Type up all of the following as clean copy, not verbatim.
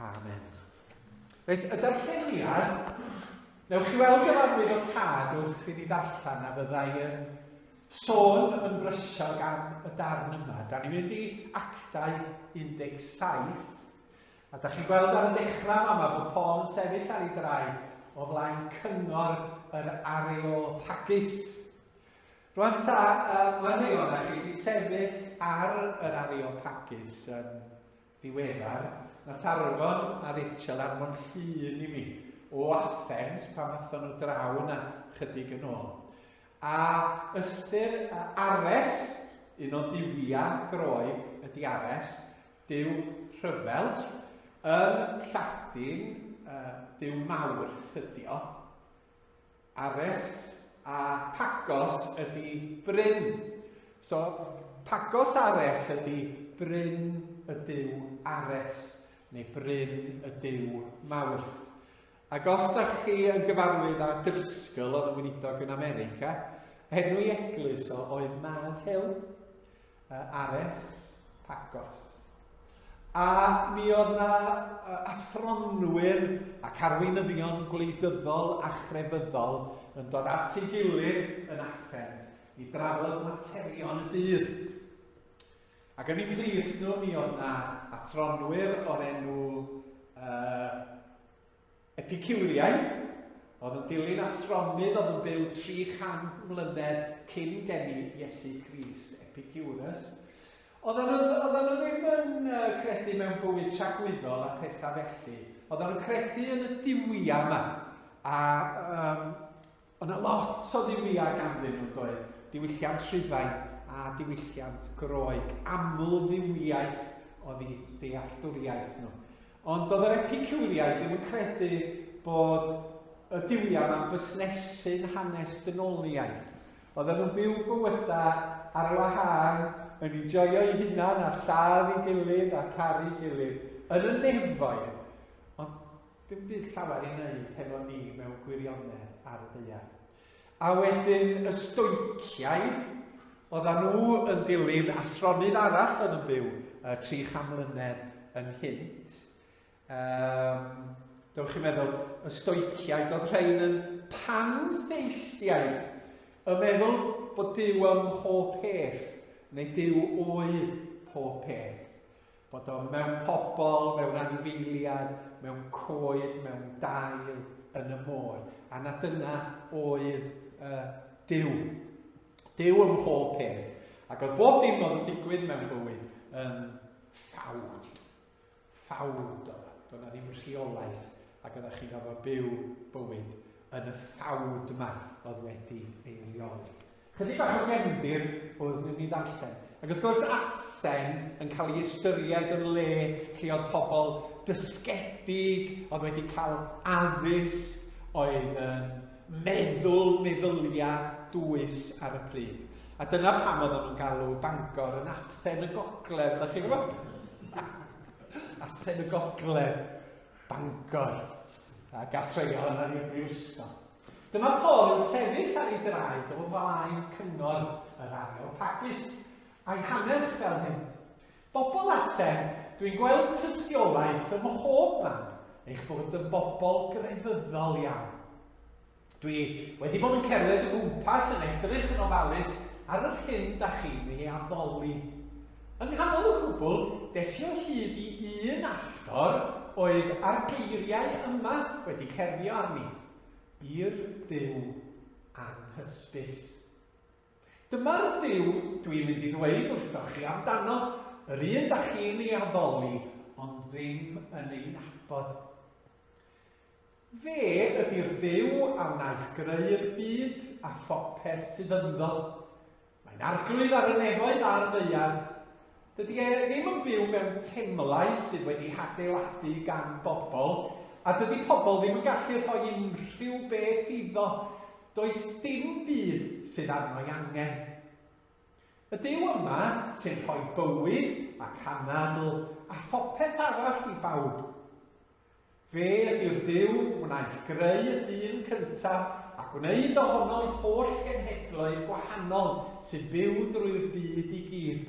Amen. Reit, y darlleniad, newch chi weld yr arwydd o cad wrth i ni ddarllen a fyddai yn sôn yn frysiog am y darn yma. Da ni'n mynd i Actau 17, a da chi'n gweld ar y dechrau yma bod Paul yn sefyll ar ei draed o flaen cyngor yr Areopagus. Rwan ta, uh, mae rhai ohonoch chi wedi sefyll ar yr Areopagus yn ddiweddar. Nath Arfon a Rachel anfon llun i mi o Athens pan athon nhw draw yna chydig yn ôl. A ystyr Ares, un o dduwiau Groeg ydy Ares, duw rhyfel, yn Lladin, uh, duw Mawrth ydy o. Ares a Pagos ydy bryn. So, Pagos Ares ydy bryn y duw Ares, neu bryn y duw Mawrth. Ac os da chi yn gyfarwydd â Driscoll oedd yn weinidog yn America, enw i eglwys o oedd Mars Hill. Ares, Pagos. A mi oedd na athronwyr ac arweinyddion gwleidyddol a chrefyddol yn dod at ei gilydd yn Athens i drafod materion y dydd. Ac yn eu plith nhw mi oedd na athronwyr o'r enw uh, Epicuriaid, oedd yn dilyn athronydd oedd yn byw 300 mlynedd cyn geni Iesu Grist, Epicurus. Oedden nhw, oedden nhw ddim yn uh, credu mewn bywyd tragwyddol a pethau felly. Oedden nhw'n credu yn y duwiau yma. A um, Oedd 'na lot o dduwiau ganddyn nhw, doedd? Diwylliant Rhufain a diwylliant Groeg. Aml-dduwiaeth oedd eu dealltwriaeth nhw. Ond oedd yr Epicuriaid ddim yn credu bod y duwiau yma'n busnesu'n hanes dynoliaeth. Oedden nhw'n byw bywydau ar wahân, yn enjoio eu hunan a lladd ei gilydd a caru gilydd yn y nefoedd. Ond Dim byd llawer i wneud hefo ni mewn gwirionedd ar y ddaear. A wedyn y Stoiciaid, oedden nhw yn dilyn athronydd arall oedd yn byw uh, 300 mlynedd ynghynt. Um, dewch chi'n meddwl, y Stoiciaid oedd rhain yn pantheistiaid, yn meddwl bod Duw ym mhob peth, neu Duw oedd pob peth. Bod o mewn pobl, mewn anifeiliad, mewn coed, mewn dail, yn y môr. A na dyna oedd uh, Duw. Duw ym mhob peth. Ac oedd bob dim oedd yn digwydd mewn bywyd yn ffawd. Ffawd oedd o. Doedd na ddim rheolaeth ac oeddech chi'n gorfod byw bywyd yn y ffawd yma oedd wedi ei reoli. Chydig bach o gefndir wrth i ni ddarllen. Ac wrth gwrs Athen yn cael ei ystyried yn le lle oedd pobl dysgedig, oedd wedi cael addysg, oedd yn meddwl meddyliau dwys ar y pryd. A dyna pam oedden nhw'n galw Bangor yn Athen y Gogledd, ydych chi'n gwybod? Athen y Gogledd, Bangor. A gas rhai ohono ni'r brifysgol. Dyma Paul yn sefyll ar ei draed o flaen cyngor yr Areopagus, a'i hannerch fel hyn. Bobl Athen, dwi'n gweld tystiolaeth ym mhob man eich bod yn bobl grefyddol iawn. Dwi wedi bod yn cerdded o gwmpas yn edrych yn ofalus ar yr hyn da chi'n ei addoli. Yng nghanol y cwbl, des i o hyd i un allor oedd â'r geiriau yma wedi cerfio arni, I'r Duw anhysbys. Dyma'r Duw dwi'n mynd i ddweud wrthoch chi amdano, yr un da chi'n ei addoli ond ddim yn ei nabod. Fe ydy'r Duw a wnaeth greu'r byd a phopeth sydd ynddo. Mae'n arglwydd ar y nefoedd a'r ddaear. Dydy e ddim yn byw mewn temlau sydd wedi hadeiladu gan bobl, a dydy pobl ddim yn gallu rhoi unrhyw beth iddo. Does dim byd sydd arno'i angen. Y Duw yma sy'n rhoi bywyd ac anadl a phopeth arall i bawb. Fe ydy'r Duw wnaeth greu y dyn cyntaf a gwneud ohono'r holl genhedloedd gwahanol sy'n byw drwy'r byd i gyd.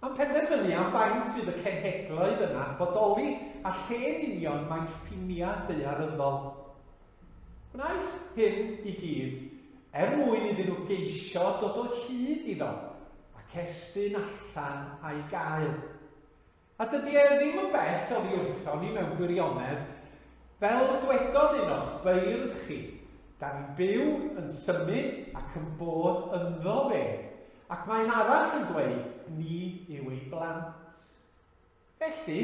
Mae'n penderfynu hynny am faint fydd y cenhedloedd yna'n bodoli a lle'n union mae'n ffiniau daearyddol. Gwnaeth hyn i gyd er mwyn iddyn nhw geisio dod o hyd iddo ac estyn allan a'i gael. A dydy e ddim yn bell oddi wrthon ni mewn gwirionedd, fel dwedodd un o'ch beirdd chi, da ni'n byw, yn symud ac yn bod ynddo fe. Ac mae un arall yn dweud, ni yw ei blant. Felly,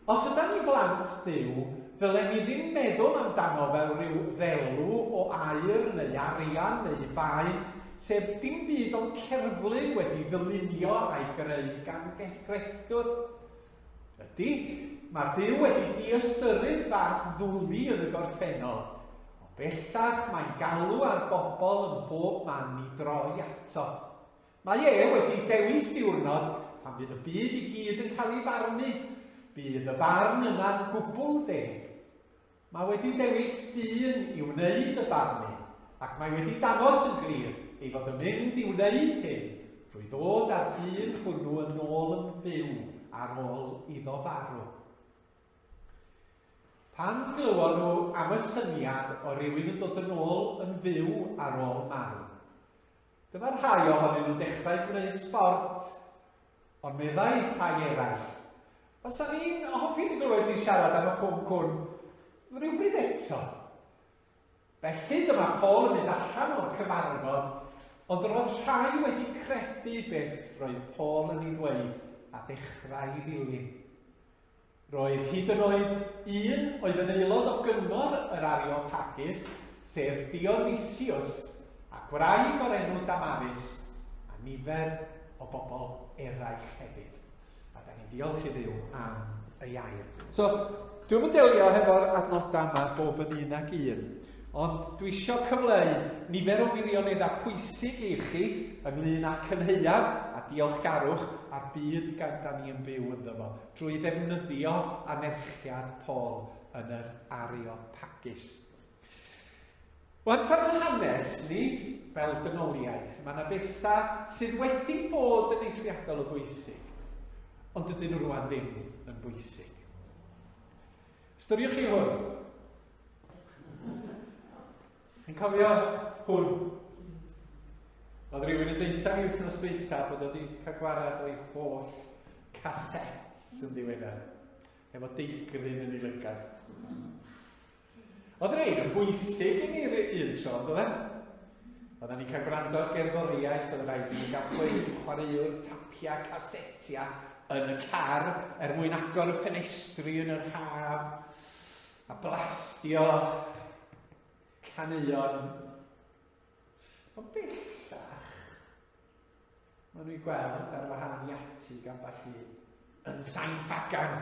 os ydan ni'n blant Duw, ddylen ni ddim meddwl amdano fel rhyw ddelw o aur neu arian neu faen, sef dim byd ond cerflun wedi ddylunio a'i greu gan grefftwr. Ydy, mae Duw wedi diystyru'r fath ddwli yn y gorffennol, ond bellach mae'n galw ar bobl ym mhob man i droi ato. Mae e wedi dewis diwrnod pan fydd y byd i gyd yn cael ei farnu. Bydd y farn yna'n gwbl deg. Mae wedi dewis dyn i wneud y barnu, ac mae wedi dangos yn glir ei fod yn mynd i wneud hyn drwy ddod â'r dyn hwnnw yn ôl yn fyw ar ôl iddo farw. Pan glywon nhw am y syniad o rywun yn dod yn ôl yn fyw ar ôl marw, Dyma rhai ohonyn nhw'n dechrau gwneud sbort, ond meddai rhai eraill, Fysa ni'n hoffi dy glywed di siarad am y pwnc hwn rhywbryd eto. Felly dyma Paul yn mynd allan o'r cyfarfod, ond roedd rhai wedi credu beth roedd Paul yn ei ddweud a dechrau i ddilyn. Roedd hyd yn oed un oedd yn aelod o gyngor yr Areopagus, sef Dionysius, a gwraig o'r enw Damaris, a nifer o bobl eraill hefyd. A da ni'n diolch i Dduw am ei air. So, dwi'm yn delio hefo'r adnodau yma bob yn un ag un, ond dwi eisiau cyfleu nifer o wirioneddau pwysig i chi ynglyn â cynhaeaf a diolchgarwch a'r byd gan da ni yn byw ynddo fo. drwy ddefnyddio anerchiad Paul yn yr Areopagus. Wan tan yn hanes ni, fel dynoliaeth, mae yna bethau sydd wedi bod yn eithriadol o bwysig, ond dydyn nhw rwan ddim yn bwysig. Ystyriwch chi hwn. Chi'n cofio hwn? Oedd rhywun yn deutha fi wythnos dwytha bod o wedi cael gwared o'i holl cassettes yn ddiweddar, efo deigryn yn ei lygad. Oedd rhain yn bwysig i ni'r un tro, ond oedd e? Oedden ni'n cael gwrando ar gerddoriaeth, oedd rhaid i ni gael chwaraewr tapiau, casetiau yn y car er mwyn agor y ffenestri yn yr haf a blastio caneuon. Ond bellach, maen nhw'n gweld ar wahân i atig ambell un yn Sain Ffagan.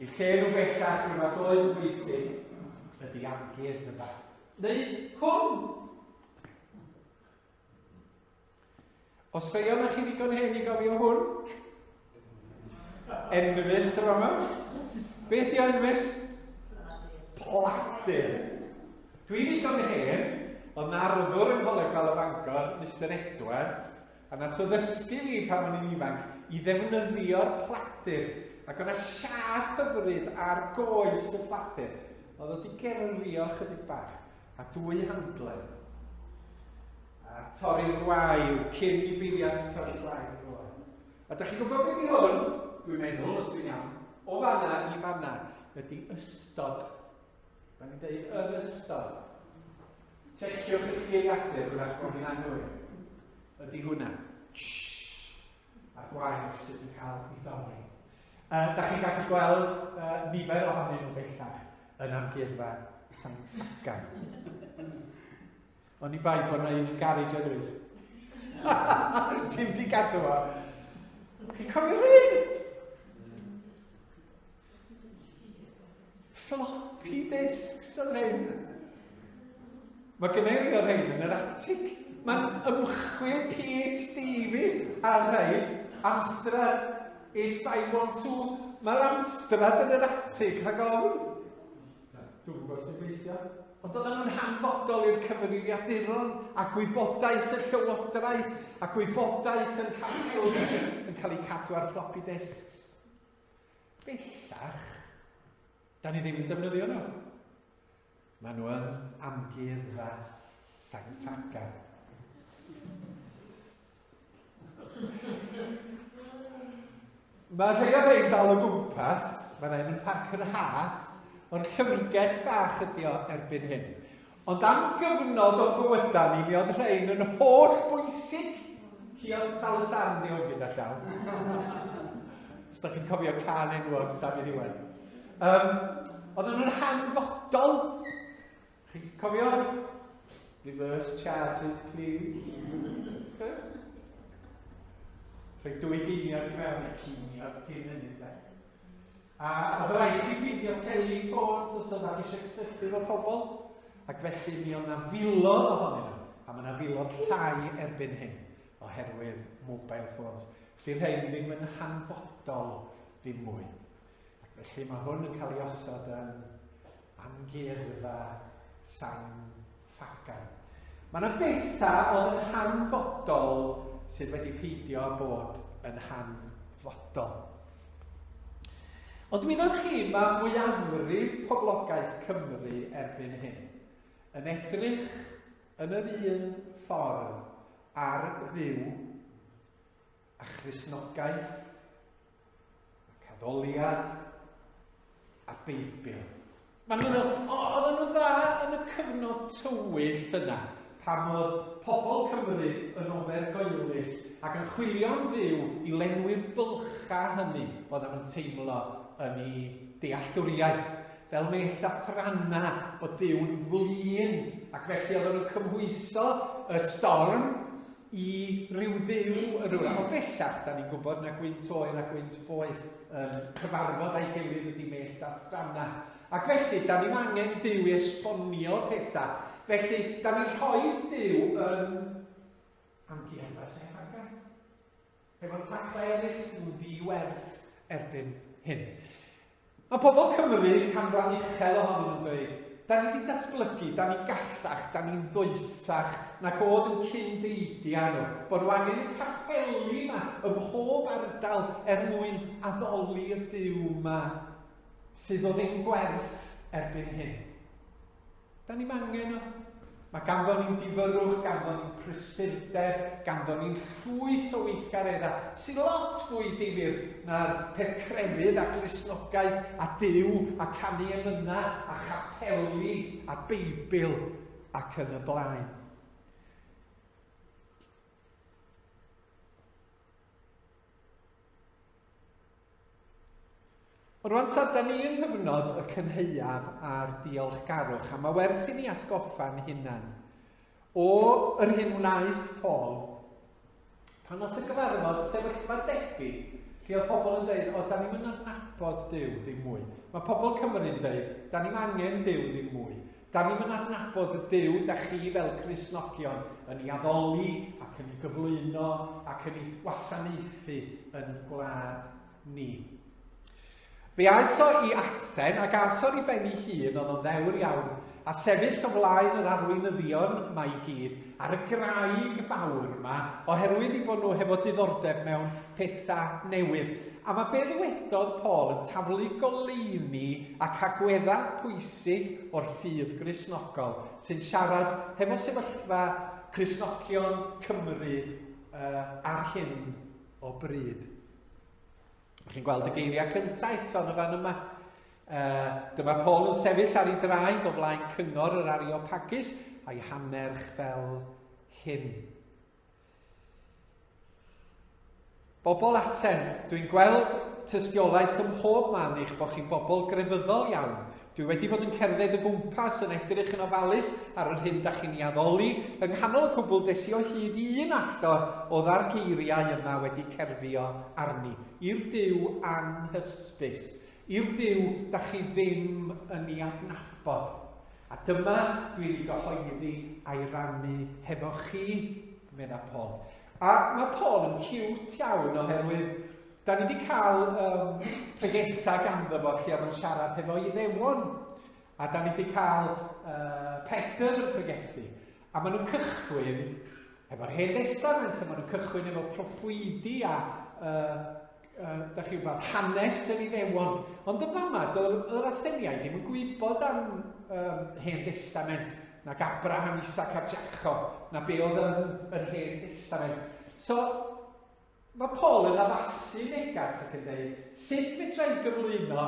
I lle nhw bellach rhywbeth oedd yn bwysig ydy amgueddfa. Neu hwn! Os rei ohonoch chi ddigon hen i gofio hwn? Enfys tro yma. Beth yw enfys? Pladur. Dwi ddigon hen, ond arddwr yng Ngholeg Gwala Bangor, Mr Edwards, a nath o ddysgu fi pan o'n i'n ifanc i ddefnyddio'r pladur. Ac o'na siâp hyfryd ar goes y pladur. Oedd o wedi gerfio chydig bach, a dwy handlen. A torri'r gwael cyn i beiriant torri'r gwael rwan. A da chi'n gwybod beth i hwn? Dwi'n meddwl, os dwi'n iawn, o fanna i fanna ydy ystod. Mae'n ni'n dweud yr ystod. Checiwch eich geiriadur, wrach bod fi'n anghywir. Ydy hwnna. A'r gwair sydd yn cael ei dorri. Da chi'n gallu gweld nifer ohonyn nhw bellach yn amgueddfa San Ffagan. Oni bai bod 'na un yn garej Eirwys. Ti'm di gadw o. Chi'n cofio rhain? Floppy disks oedd rhain. Mae gen i o'r rhain yn yr atig. Mae'n ymchwil PhD fi ar rhain. Amstrad H512. Mae'r Amstrad yn yr atig rhag ofn. Dwi'n gwybod sy'n gweithio. Ond oedden nhw'n hanfodol i'r cyfrifiaduron a gwybodaeth y llywodraeth a gwybodaeth yn cael, yn cael eu cadw ar floppy disks. Bellach, da ni ddim yn defnyddio nhw. Maen nhw yn amgueddfa Sain Ffagan. Mae rhai o'r rhain dal o gwmpas, mae rhain yn Parc yr Hath, ond llyfrgell bach ydi o erbyn hyn. Ond am gyfnod o'n bywydau ni, mi oedd rhain yn holl bwysig. Ciosg Tal y Sarn di hwn gyda llaw. Os da chi'n cofio can enwog Dafydd Iwan. Um, oedden nhw'n hanfodol. Chi'n cofio? Reverse charges, please. Okay. Rhoi dwy geiniog i mewn i ceiniog cyn hynny, de. A oedd rhaid chi ffeindio teleffons os oedd chi eisiau cysylltu efo pobl. Ac felly mi oedd na filodd ohonyn nhw, a mae yna filodd llai erbyn hyn oherwydd mobile phones. Di rhain ddim yn hanfodol ddim mwy. Ac felly mae hwn yn cael ei osod yn Amgueddfa Sain Ffagan. Mae yna bethau oedd yn hanfodol sydd wedi peidio â bod yn hanfodol. Ond wyddoch chi, mae mwyafrif poblogaeth Cymru erbyn hyn yn edrych yn yr un ffordd ar Dduw a Christnogaeth ac addoliad a Beibl. Maen nhw'n meddwl, o, oedden nhw'n dda yn y cyfnod tywyll yna, pan oedd pobl Cymru yn ofergoelus ac yn chwilio am Dduw i lenwi'r bylchau hynny oedden nhw'n teimlo yn eu dealltwriaeth, fel mellt a thrannau bod Duw'n flin, ac felly oedden nhw'n cymhwyso y storm i ryw dduw yn rhywle. Ond bellach, da ni'n gwybod na gwynt oer a gwynt boeth yn cyfarfod a'i gilydd ydy mellt a stranna. Ac felly, da ni'n angen Duw i esbonio pethau. Felly, da ni'n rhoi Duw yn amgueddfa Sain Ffagan. Hefo'r taclau eraill sy'n ddi-werth erbyn hyn. Mae pobl Cymru, canran uchel ohonyn nhw'n dweud, da ni wedi datblygu, da ni'n gallach, da ni'n ddoethach nag oedd yn cyn-deidiau nhw, bod nhw angen y capeli yma ym mhob ardal er mwyn addoli'r Duw yma sydd o ddim gwerth erbyn hyn. Da ni'm angen o. Mae ganddo ni'n difyrrwch, ganddo ni'n prysurdeb, ganddo ni'n llwyth o weithgareddau sydd lot fwy difyr na'r peth crefydd a Christnogaeth a Duw a canu emynau a chapeli a Beibl ac yn y blaen. Ond rwan ta, da ni yng nghyfnod y cynhaeaf a'r diolchgarwch, a mae werth i ni atgoffa'n hunan o yr hyn wnaeth Paul pan nath y gyfarfod sefyllfa debyg lle oedd pobl yn dweud, o, da ni'n mynd adnabod Duw ddim mwy. Mae pobl Cymru'n dweud, da ni'n angen Duw ddim mwy. Da ni'm yn adnabod y Duw da chi fel Cristnogion yn ei addoli ac yn ei gyflwyno ac yn ei wasanaethu yn gwlad ni. Fe aeth o i Athen ac aeth o'r i ben ei hun, oedd o'n ddewr iawn, a sefyll o flaen yr arweinyddion ma i gyd, ar y graig fawr ma, oherwydd i bod nhw hefo diddordeb mewn pethau newydd. A mae be ddywedodd Paul yn taflu goleuni ac agweddau pwysig o'r ffydd Gristnogol sy'n siarad hefo sefyllfa Cristnogion Cymru uh, ar hyn o bryd. Chi'n gweld y geiriau cyntaf eto yn y fan yma. Uh, dyma Paul yn sefyll ar ei draed o flaen cyngor yr Areopagus a'i hannerch fel hyn. Bobl Athen, dwi'n gweld tystiolaeth ym mhob man eich bod chi'n bobl grefyddol iawn. Dwi wedi bod yn cerdded o gwmpas yn edrych yn ofalus ar yr hyn da chi'n ei addoli. Yng nghanol y cwbl des i o hyd i un allor o ddargeiriau yma wedi cerfio arni. I'r Duw anhysbys. I'r Duw da chi ddim yn ei adnabod. A dyma dwi'n ei gyhoeddi a'i rannu hefo chi, medda Paul. A mae Paul yn ciwt iawn oherwydd da ni wedi cael um, pregethau ganddo fo lle oedd o'n siarad hefo Iddewon. A da ni wedi cael Pedr yn pregethu. A maen nhw'n cychwyn efo'r Hen Destament, a maen nhw'n cychwyn efo proffwydi a, da chi'n gwybod, hanes yr Iddewon. Ond yn fama, doedd yr Atheniaid ddim yn gwybod am um, Hen Destament, nag Abraham, Isaac a Jacob, na be oedd yn yr Hen Destament. So, Mae Paul yn addasu neges ac yn dweud, sut fedra i gyflwyno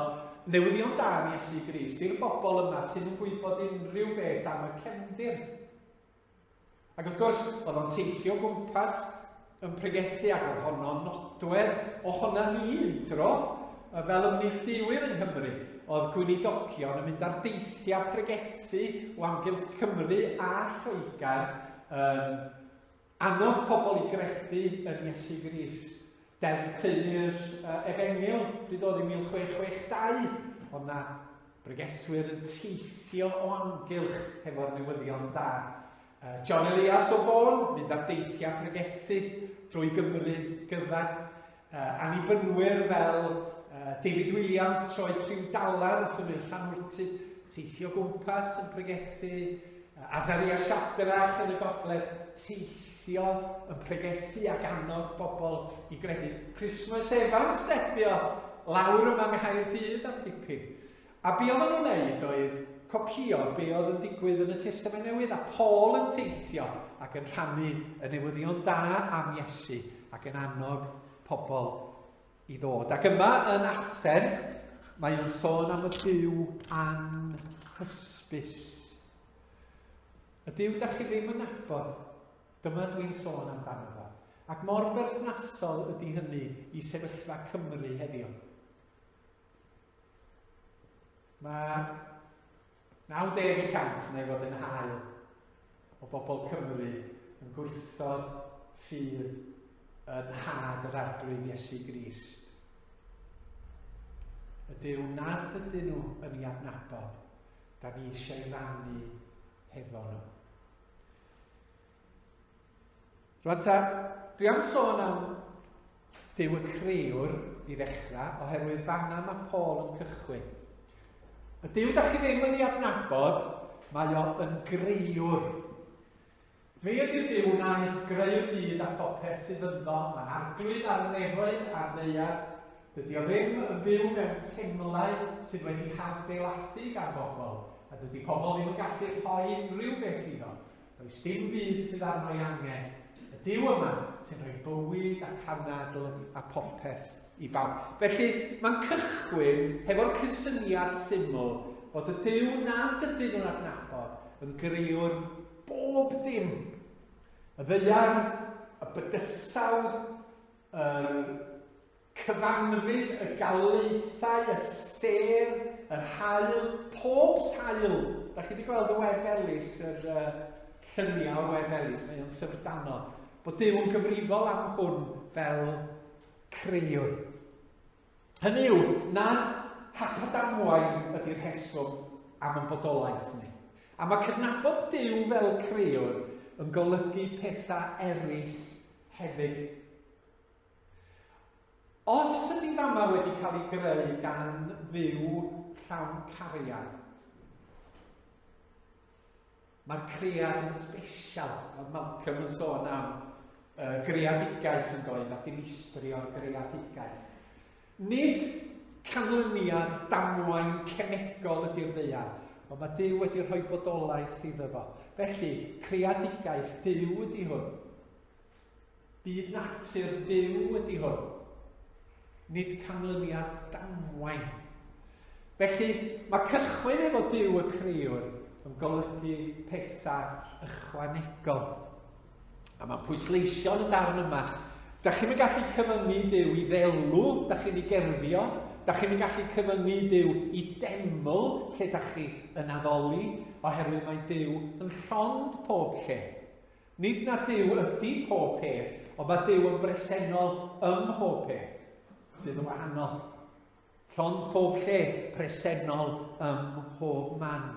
newyddion da am Iesu Grist i'r bobl yma sydd yn gwybod unrhyw beth am y cefndir? Ac wrth gwrs, oedd o'n teithio gwmpas yn pregethu ac oedd honno'n nodwedd ohona ni un tro, fel ymneilltuwyr yng Nghymru. Oedd gweinidogion yn mynd ar deithiau pregethu o amgylch Cymru a Lloegr yn Annog pobl i gredu yn Iesu Grist. Deddf Teulu'r Efengyl, pryd oedd hi 1662, oedd na bregethwyr yn teithio o amgylch hefo'r newyddion da. John Elias o Fôn, mynd ar deithiau pregethu drwy Gymru gyfan. Annibynwyr fel David Williams, troed rhyw dalar wrth ymyl Llanwrtyd, teithio gwmpas yn pregethu. Azaria Shadrach yn y gogledd, teithio yn pregethu ac annog bobl i gredu. Christmas Evans stepio lawr yma yng Nghaerdydd am dipyn. A be oedden nhw'n neud oedd copïo be oedd yn digwydd yn y Testament Newydd, a Paul yn teithio ac yn rhannu y newyddion da am Iesu ac yn annog pobl i ddod. Ac yma yn Athen, mae o'n sôn am y Duw anhysbys. Y Duw da chi ddim yn nabod, dyma dwi'n sôn amdano fo. Ac mor berthnasol ydy hynny i sefyllfa Cymru heddiw. Mae 90 y cant neu fod yn hael o bobl Cymru yn gwrthod ffydd yn nhad yr Arglwydd Iesu Grist. Y Duw nad ydyn nhw yn ei adnabod, da ni eisiau rannu hefo nhw. Rwan ta, dwi am sôn am Duw y Crëwr i ddechrau, oherwydd fanna mae Paul yn cychwyn. Y Duw da chi ddim yn ei adnabod, mae o yn grëwr. Fe ydy'r Duw wnaeth greu'r byd a phopeth sydd ynddo, mae'n arglwydd ar y nefoedd a'r ddaear. Dydy o ddim yn byw mewn temlau sydd wedi hadeiladu gan bobl, a dydy pobl ddim yn gallu rhoi unrhyw beth iddo. Does dim byd sydd arno ei angen. Y Duw yma sy'n rhoi bywyd ac anadl a popeth i bawb. Felly, mae'n cychwyn hefo'r cysyniad syml fod y Duw nad ydyn nhw'n adnabod yn grëwr bob dim. Y ddaear, y bydysawd, yr Cyfanfyd y galaethau, y sêr, yr haul, pob sail. Da chi wedi gweld y Webb Ellis, yr uh, lluniau o'r Webb Ellis, mae o'n syfrdanol. Bod Duw yn gyfrifol am hwn fel creuwr. Hynny yw, nad hap a damwain ydy'r rheswm am yn bodolaeth ni. A mae cydnabod Duw fel creuwr yn golygu pethau eraill hefyd. Os ydy fama wedi cael ei greu gan Dduw llawn cariad, mae'r cread yn sbesial. Mae Malcolm yn sôn am uh, greadigaeth yn doedd a dinistrio'r greadigaeth. Nid canlyniad damwain cemegol ydy'r ddaear, ond mae Duw wedi rhoi bodolaeth iddo fo. Felly, creadigaeth Duw ydy hwn. Byd natur Duw ydy hwn, nid canlyniad damwain. Felly, mae cychwyn efo Duw y Crëwr yn golygu pethau ychwanegol. A mae'n pwysleisio yn y darn yma, da chi'n gallu cyfyngu Duw i ddelw, da chi'n ei gerfio, da chi'n gallu cyfyngu Duw i deml lle da chi yn addoli, oherwydd mae Duw yn llond pob lle. Nid na Duw ydy pob peth, ond mae Duw yn bresennol ym mhob peth, sydd yn wahanol. Llond pob lle, presennol ym mhob man.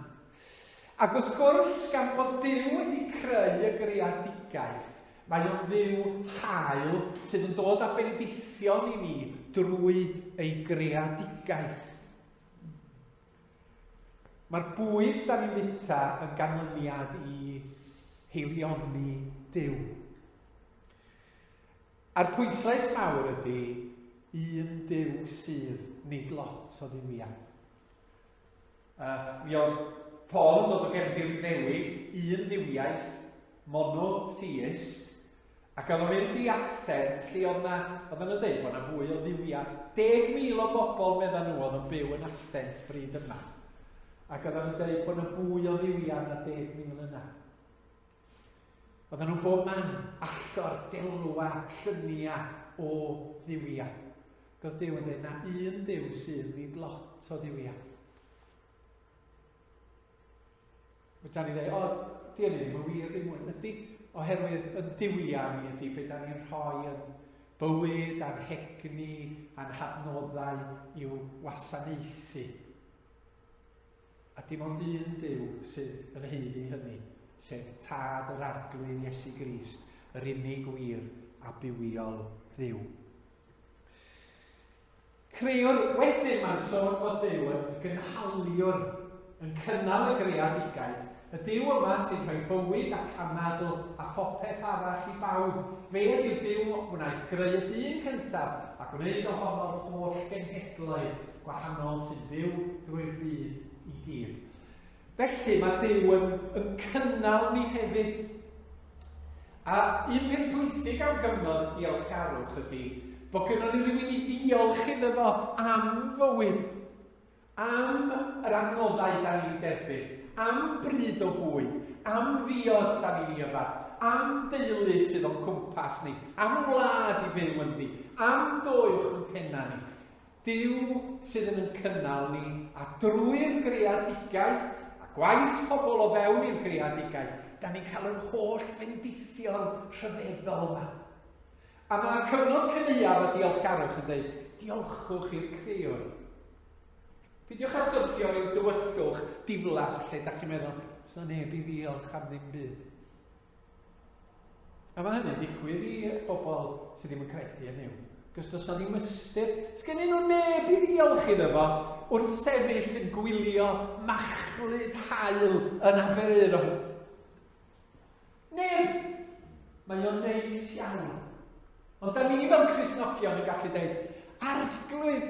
Ac wrth gwrs, gan fod Duw wedi creu y greadigaeth, mae o'n Dduw hael sydd yn dod â bendithion i ni drwy ei greadigaeth. Mae'r bwyd da ni'n fwyta yn ganlyniad i heilioni Duw. A'r pwyslais mawr ydy un Duw sydd, nid lot o dduwiau. Mi oedd Paul yn dod o gefndir Iddewig, un dduwiaeth, monotheist, ac oedd o'n mynd i Athens lle oedd na, oedden nhw'n dweud bod na fwy o dduwiau. 10,000 o bobl, medda nhw, oedd yn byw yn Athens bryd yma. Ac oedden nhw'n dweud bod na fwy o dduwiau na 10,000 yna. Oedden nhw'n bob man, allor, delwa, lluniau o dduwiau. Ac oedd Duw yn dweud, na un Duw sydd, nid lot o dduwiau. Fedra ni dweud, o, di hynny ddim yn wir ddim mwy. Ydy, oherwydd yn duwiau ni ydy beth da ni'n rhoi yn bywyd a'n hegni a'n hadnoddau i'w wasanaethu. A dim ond un Duw sydd yn haeddu hynny, sef Tad yr Arglwydd Iesu Grist, yr unig wir a bywiol Dduw. Crëwr, wedyn mae'n sôn bod Duw yn gynhaliwr, yn cynnal y greadigaeth, y Duw yma sy'n rhoi bywyd ac anadl a phopeth arall i bawb. Fe ydy'r Duw wnaeth greu y dyn cyntaf a gwneud ohono'r holl genhedloedd gwahanol sy'n byw drwy'r byd i gyd. Felly mae Duw yn, yn cynnal ni hefyd. A un peth pwysig am gyfnod diolchgarwch ydy bod gynnon ni rhywun i ddiolch iddo fo am fywyd, am yr adnoddau da ni'n derbyn, am bryd o fwyd, am ddiod da ni'n ei yfad, am deulu sydd o'n cwmpas ni, am wlad i fyw ynddi, am do uwch yn penna ni. Duw sydd yn yn cynnal ni, a drwy'r greadigaeth, a gwaith pobl o fewn i'r greadigaeth, da ni'n cael yr holl fendithion rhyfeddol yma. A mae cyfnod cynaeaf a diolchgarwch yn dweud, diolchwch i'r crëwr. Peidiwch â syrthio ryw dywyllwch diflas lle da chi'n meddwl, oes na neb i ddiolch am ddim byd. A mae hynny'n digwydd i bobl sydd ddim yn credu yn Nuw. Cos does na ddim ystyr. Sgennyn nhw neb i ddiolch iddo fo wrth sefyll yn gwylio machlud haul yn Aberaeron. Neb! Mae o'n neis iawn. Ond da ni fel Cristnogion yn gallu dweud, Arglwydd,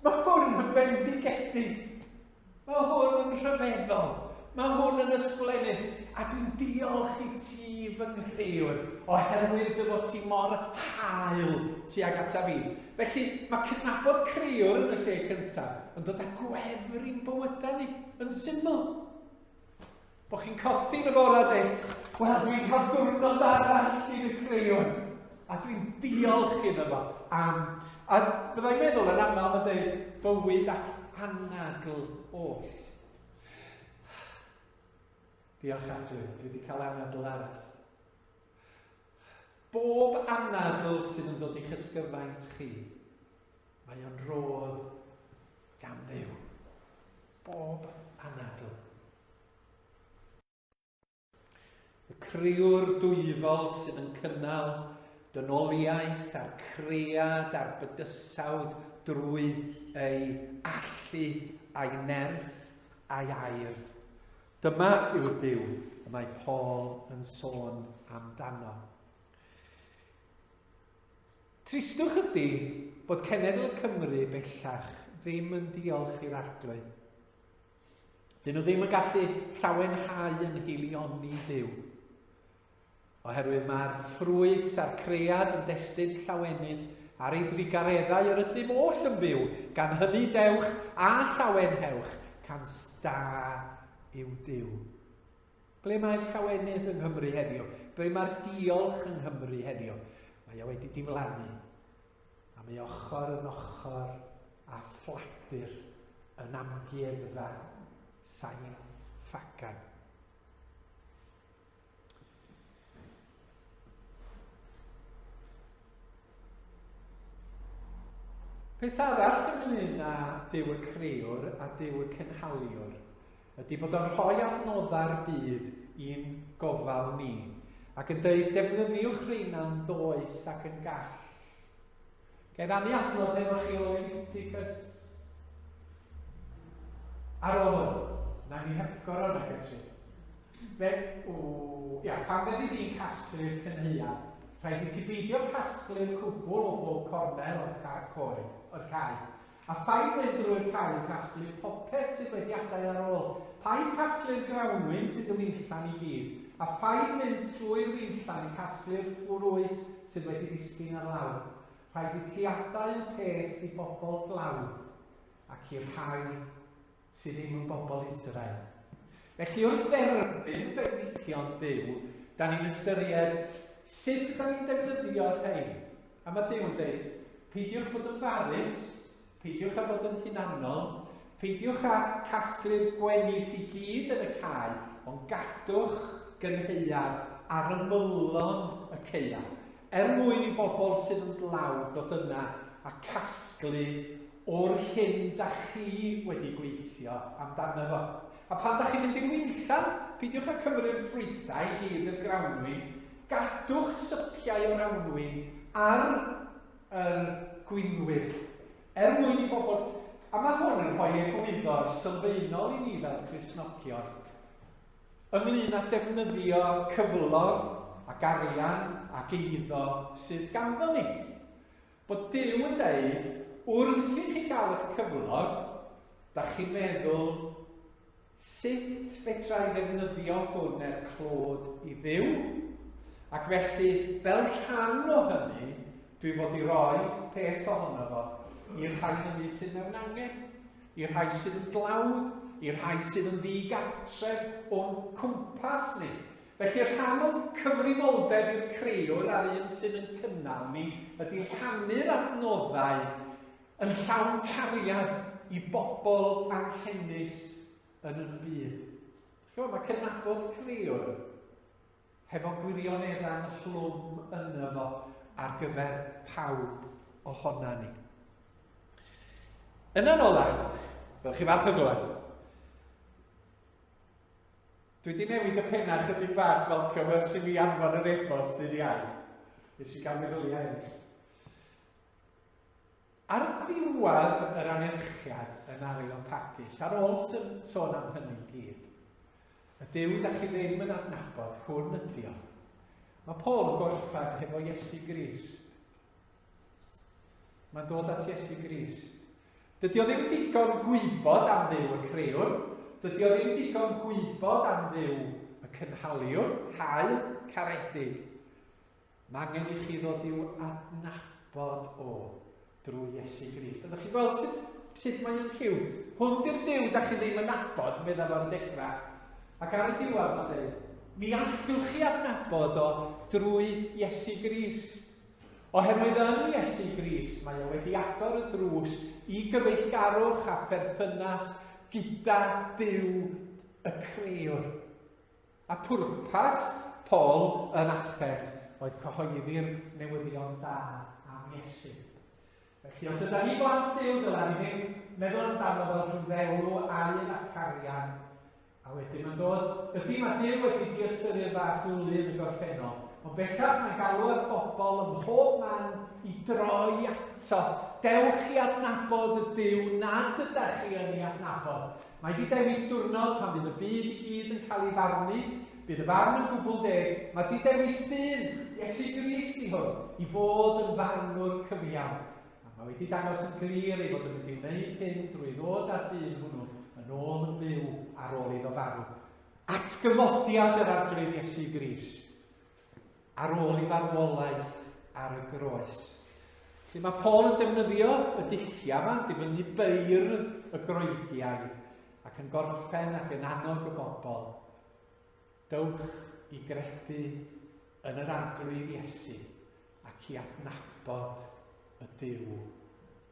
mae hwn yn fendigedig. Mae hwn yn rhyfeddol. Mae hwn yn ysblennydd. A dwi'n diolch i ti fy nghrëwr, oherwydd dy fod ti mor hael tuag ata fi. Felly, mae cydnabod crëwr yn y lle cyntaf yn dod â gwefr i'n bywydau ni, yn syml. Bo chi'n codi yn y bore a dweud, wel, dwi'n cael diwrnod arall gyn y crëwr. A dwi'n diolch iddo fo am... A byddai'n meddwl yn aml mae'n dweud bywyd ac anadl oll. Diolch Arglwydd, dwi wedi cael anadl arall. Bob anadl sydd yn dod i'ch ysgyfaint chi, mae o'n rodd gan Dduw. Bob anadl. Y crëwr dwyfol sydd yn cynnal dynoliaeth a'r cread a'r bydysawd drwy ei allu a'i nerth a'i air. Dyma yw'r Duw y mae Paul yn sôn amdano. Tristwch ydy bod cenedl Cymru bellach ddim yn diolch i'r Arglwydd. Dyn nhw ddim yn gallu llawenhau yn heilioni Duw. Oherwydd mae'r ffrwyth a'r cread yn destun llawenydd ar ei drugareddau yr ydym oll yn byw, gan hynny dewch a llawenhewch, cans da yw Duw. Ble mae'r llawenydd yng Nghymru heddiw? Ble mae'r diolch yng Nghymru heddiw? Mae o wedi diflannu. A mae ochr yn ochr â phladur yn amgueddfa Sain Ffagan. Peth arall ynglyn â Duw y Crëwr a Duw y Cynhaliwr ydy bod o'n rhoi adnoddau'r byd i'n gofal ni ac yn dweud defnyddiwch reina'n ddoeth ac yn gall. Ga i rannu adnodd efo chi o Leviticus? Ar ôl hwn. Na ni hepgor o'na, Catrin. Fe, o, ia, pan fyddi di'n casglu'r cynhaeaf, rhaid i ti beidio casglu'r cwbl o bob cornel o'r ca coed, o'r cae. A phaid mynd drwy'r cae yn casglu popeth sydd wedi adael ar ôl. Paid casglu'r grawnwin sydd yn winllan i gyd, a phaid mynd trwy'r winllan yn casglu'r ffrwyth sydd wedi disgyn ar lawr. Rhaid i ti adael peth i bobl dlawd ac i'r rhai sydd ddim yn bobl Israel. Felly wrth dderbyn bendithion Duw, da ni'n ystyried sut da ni'n defnyddio'r rhain. A mae Duw yn dweud, peidiwch bod yn farus, peidiwch â bod yn hunanol, peidiwch â casglu'r gwenith i gyd yn y cae, ond gadwch gynhaeaf ar ymylon y caeau, er mwyn i bobl sydd yn dlawd ddod yna a casglu o'r hyn da chi wedi gweithio amdano fo. A pan da chi'n mynd i'r winllan, peidiwch â cymryd ffrwythau i gyd i'r grawnwin, gadwch sypiau o'r rawnwin ar yr gwinwyr, er mwyn i bobl... A mae hwn yn rhoi egwyddor sylfaenol i ni fel Cristnogion ynglyn â defnyddio cyflog ac arian ac eiddo sydd ganddo ni. Bod Duw yn deud, wrth i chi gael eich cyflog, da chi'n meddwl, sut fedra i ddefnyddio hwn er clod i Dduw? Ac felly, fel rhan o hynny, dwi fod i roi peth ohono fo i'r rhai hynny sydd mewn angen, i'r rhai sydd yn dlawd, i'r rhai sydd yn ddigartref o'n cwmpas ni. Felly rhan o'n cyfrifoldeb i'r crëwr a'r un sydd yn cynnal ni ydy rhannu'r adnoddau yn llawn cariad i bobl anghenus yn y byd. Chymod, mae cydnabod crëwr hefo gwirioneddau'n hlwm yno fo ar gyfer pawb ohona ni. Yna'n ola, fel chi falch o glywed, Dwi 'di newid y penna chydig bach Malcolm ers i mi anfon yr e-bost dydd Iau. Nes i gael meddyliau eraill. Ar ddiwedd yr anerchiad yn Areopagus, ar ôl sôn am hynny gyd, y Duw da chi ddim yn adnabod, hwn ydi o. Mae Paul yn gorffen hefo Iesu Grist. Mae'n dod at Iesu Grist. Dydy o ddim digon gwybod am Dduw y crëwr. Dydy o ddim digon gwybod am Dduw y cynhaliwr, hael, caredig. Mae angen i chi ddod i'w adnabod o drwy Iesu Grist. Ydych chi'n gweld sut, sut mae o'n cute? Hwn di'r Duw da chi ddim yn nabod, meddaf ar y dechrau. Ac ar y diwedd mae'n dweud, mi allwch chi adnabod o drwy Iesu Grist. Oherwydd yn Iesu Grist mae o wedi agor y drws i gyfeillgarwch a pherthynas gyda Duw y Creëwr. A pwrpas Paul yn Athens oedd cyhoeddi'r newyddion da am Iesu. Felly os yda ni blant Duw, dyla ni ddim meddwl amdano fel rhyw ddelw aur ac arian. A wedyn mae'n dod, ydy mae Duw wedi diystyru'r fath wlu yn y gorffennol, ond bellach mae'n galw ar bobl ym mhob man i droi ato. Dewch i adnabod y Duw nad ydach chi yn ei adnabod. Mae wedi dewis diwrnod pan fydd y byd i gyd yn cael ei farnu. Bydd y farn yn gwbl deg. Mae wedi dewis dyn, Iesu Grist i hwn, i fod yn farnwr cyfiawn. A mae wedi dangos yn glir ei fod yn mynd i wneud hyn drwy ddod â'r dyn hwnnw yn ôl yn fyw ar ôl iddo farw. Atgyfodiad yr Arglwydd Iesu Grist. ar ôl ei farwolaeth ar y groes. Felly mae Paul yn defnyddio y dulliau yma, dyfynnu beirdd y Groegiaid, ac yn gorffen ac yn annog y bobl. Dewch i gredu yn yr Arglwydd Iesu ac i adnabod y Duw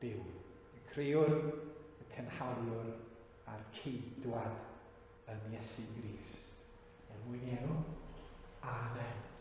byw. Y crëwr, y cynhaliwr a'r ceidwad yn Iesu Grist. Er mwyn i enw. Amen.